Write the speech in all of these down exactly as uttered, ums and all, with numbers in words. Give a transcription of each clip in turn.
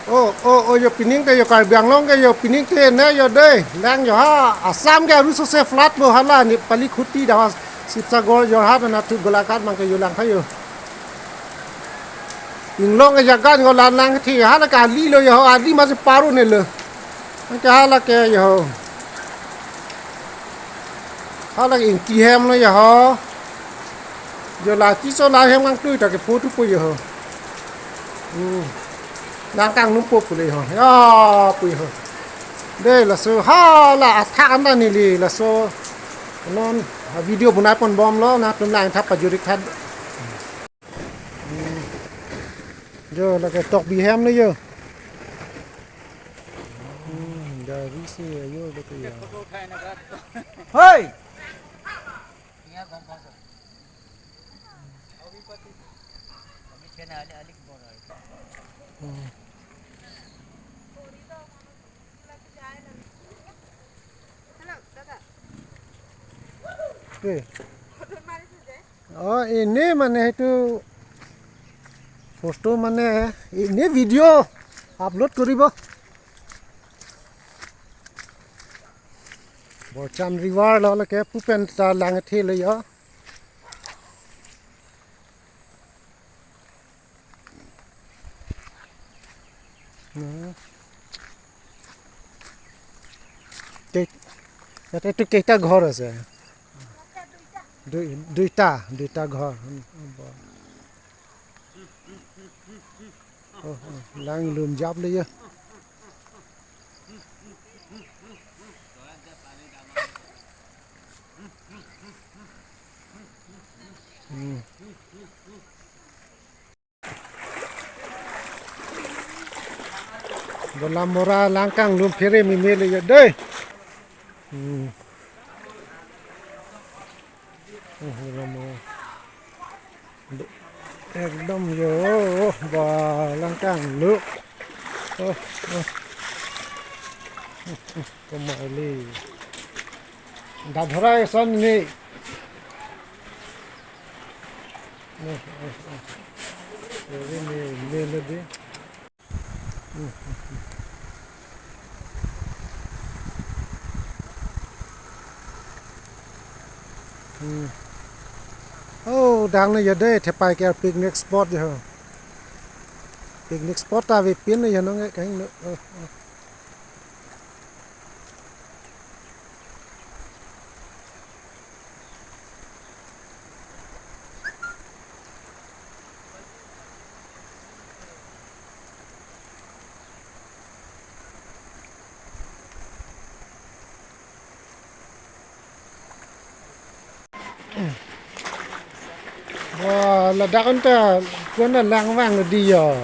Oh, oh, oh, yo pining te yo Karbi Anglong ke yo pining te ne yo dei. Lang yo ha, Assam ke aru sose flood lo hala Nepali khuti dah Sibsagar, Jorhat, anatthu Golaghat abang ke yo lang tha yo. Inglong ke jaga ko lang lang thi hala ke ali lo yo, ali masi paru ne lo. Ke hala ke yo. Hala ke ingti hem lo yo. Yo la chiso la hem kangtui ta ke photo po yo. Hmm. Nangkang numpo pule ho. Ya, pui ho. Dei laso hala athak anta neli laso non video bunai pon bomlo, nangtum lang thap pajurik tha. Hmm. Yo lake tok bi hem lo yo. Hmm, dari si yo lake yo. Hei! Hmm. Ke. Oh, ini mane itu photo mane ini video upload koribo. Borcham River lo lake pupen ta lang the lo yo. Hmm. Ke-, ইয়াতে এইটো কেইটা ঘৰ আছে? দুই, দুইটা, দুইটা ঘৰ। উম, উম, ব-, অ, অ, lang lum jap le ya. Hmm. Dolamara lang kanglum phere meme le ya dei. Hmm. Hmm, Dolamara. Ekdom yo, ba lang kanglum. Oh, oh. Komali. Dadhora eson ni. Oh, oh, oh. Ini, ini lebih. Hmm. Oh, dang ne ya dei, thepai ke picnic spot ya. Picnic spot ta avepin ya nong kain no. Oh, oh. Wah, ladak anta kona lang vang di ya.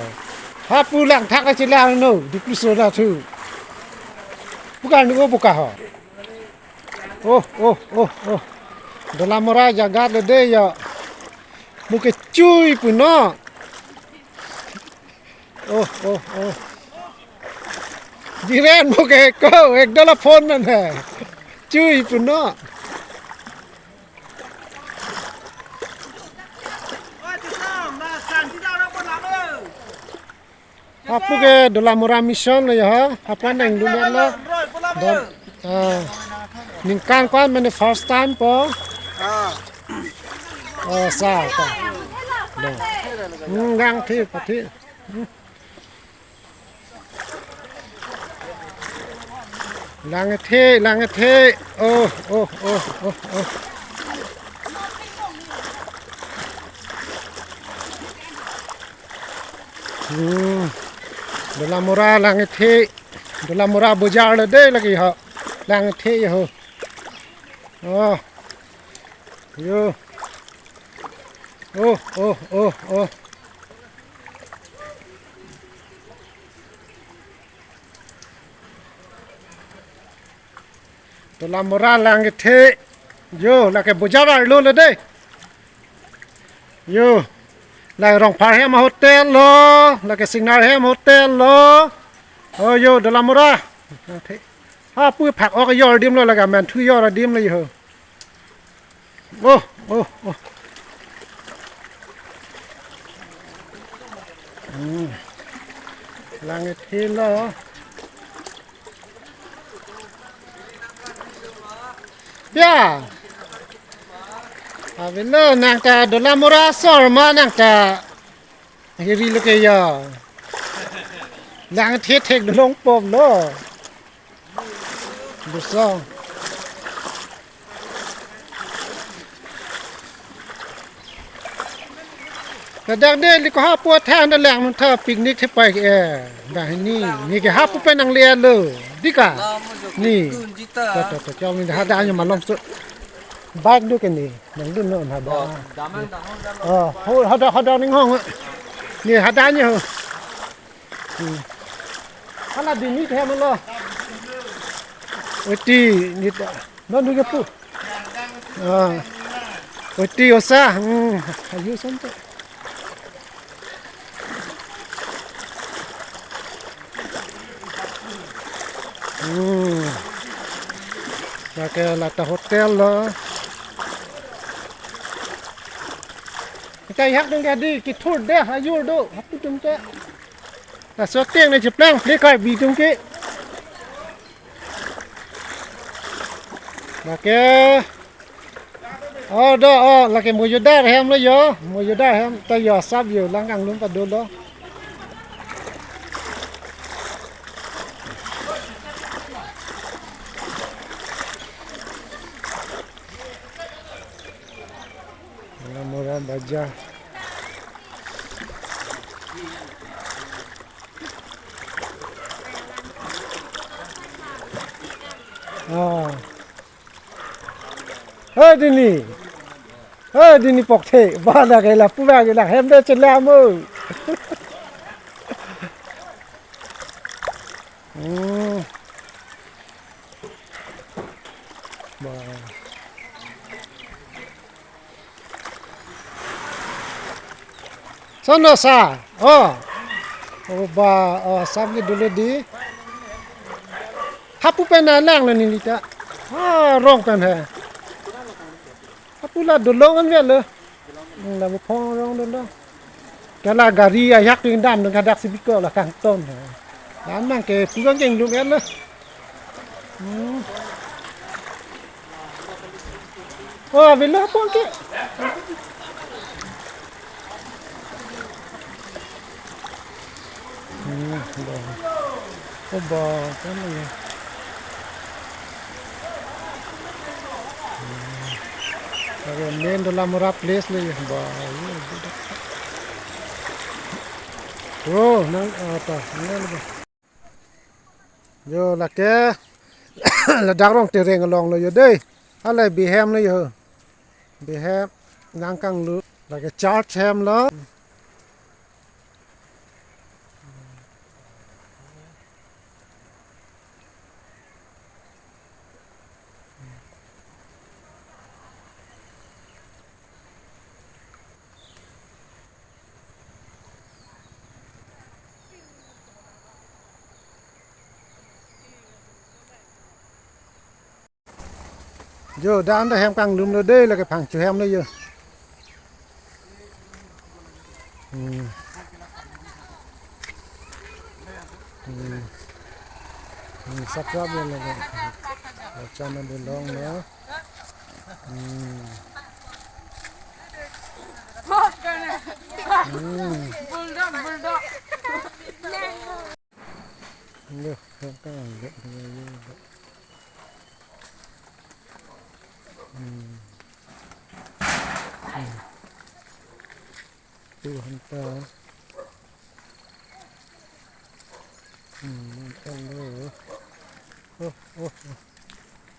Hapu lang thak la chelang no, duklu so da thu. Bukan ni o buka ho. Oh, oh, oh, oh. Dolamara jagat le dei ya. Mo ke chui pu no. Oh, oh, oh. Jiren mo ke ko, ek dala phone man hai. Chui pu no. Hapu ke Dolamara mission lo ya ha, hapan dang dunia lo. Dol-, ah, ningkan ko-an mane first time po. Ah. Oh, sa ta. Dong. Hmm, gang thi, pathi. Hmm. Lang the, lang the. Oh, oh, oh, oh, oh. Hmm. Dolamara lang the. Dolamara bojar lo dei lake ho. Lang the ya ho. Oh. Yo. Oh, oh, oh, oh. Dolamara lang the. Yo, lake bojar arlo le dei. Yo, lake Rongphar hem hotel lo, lake Singnar hem hotel lo. Oh, yo, Dolamara. Hapu phak ok yor adim lo, lake menthu yor adim lo yo. Oh, oh, oh. Hmm. Lang ithelo. Ya. Avelo, nang ta Dolamara asor ma nang ta hirilo ke ya. Lang thethek dolong pom lo. Buso. Kadang de liko hapu athan da lang nung tha picnic thepai ke, eh. Dah ni, ni ke hapu pen nangle lo. Dika. Ni. To, to, to, kya ni hadak nyo malom so. Bike do ke ni. Nangdun non hadak. Oh, ho, hadak, hadak ning hong. Ni hadak nyo. Hmm. Hala dini the malo. Oti ni ta. Non du ke pu. Ah. Oti osa. Hmm. Ayu santo. Hmm. Lake lata hotel lo. Kita ihak dong ke di kithur de hayur do. Hapu tum ke. Laso ateng ne cheplang play Karbi atum ke. Lake. Oh, do, oh, lake Mojodar hem lo yo. Mojodar hem ta yo sap yo lang kanglum ta dolo. Dolamara Bajar. Ah. Hei dini. Hei dini pokthe. Ba la ke la pu ba ke la hem de chelam o. Hmm. Ba. Sono sa. Oh. Oh ba, oh, sap ke dolo di. Hapu pen na lang lo neli ta. Ah, rong pen he. Hapu la dolong an velo. Hmm, la bu phong rong dolo. Kala gari ayak ding dam ding hadak si biko la kangton. Dan mang ke pulang ke inglum en lo. Hmm. Oh, avelo pon ke. Hmm, ba. Oh, ba, kan ya. Hmm. Lake main Dolamara place lo ya, ba, ya, ya. Oh, nang apa? Nang apa? Yo, lake ladak Rongtereng along lo yo dei. Hala bihem lo yo. Bihem lang kanglu. Lake church hem lo. Jo, dak an ta hem kanglum lo dei, lake Phangcho hem lo jo. Hmm. Hmm. Hmm, sap sap lo lake. Chana belong lo. Hmm. Hmm. Bulldog, bulldog. Lo, kang, kang, lo, lo, lo, lo. Hmm. Hmm. Tu han ta. Hmm, han ta lo. Oh, oh, oh.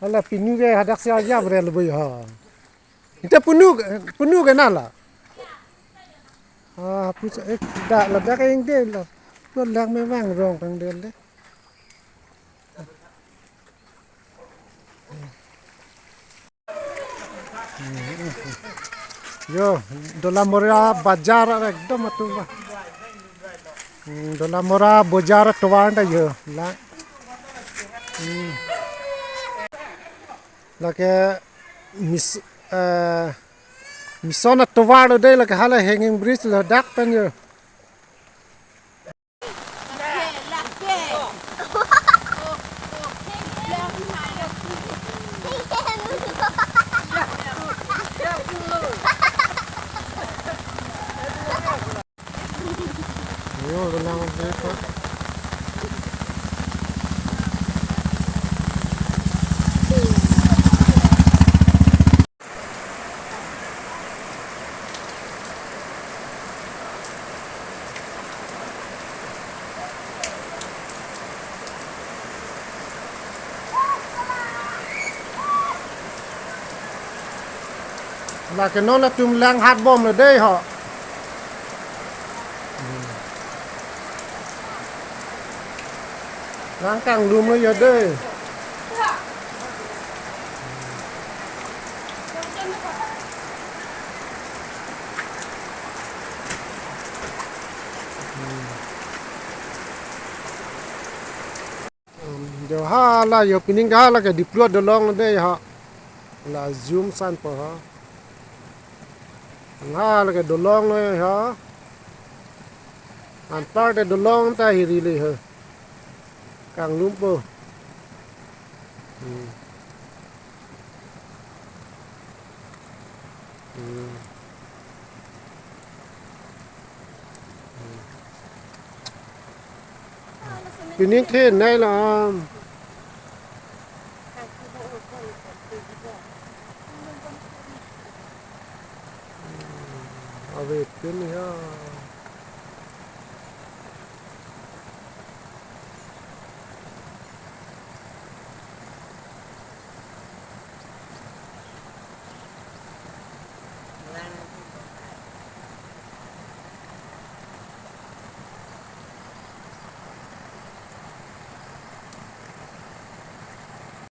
Hala pinu ke hadak si aja brel boy ha. Ita punu, punu ke nala. Ah, pusa ek da la dak eng de la. Ko lak me vang rong tang del de. Yo, Dolamara Bajar ekdom atu ba. Hmm, Dolamara Bajar atovar ta yo la. Hmm. Lake mis, eh, Mission atovar lo dei, lake hala hanging bridge lo dak pen yo. Lake non atum lang hat bomlo dei ho. Lang kanglumlo ya dei. Hmm, jo hala jo pining hala ke Diplu adolong dei ha. La zoom sanpo ha. Hala ke dolong le ha. Anparta dolong ta hiri le ha. Kanglumpo. Hmm. Hmm. Pining the nai lo. Ave pin ya.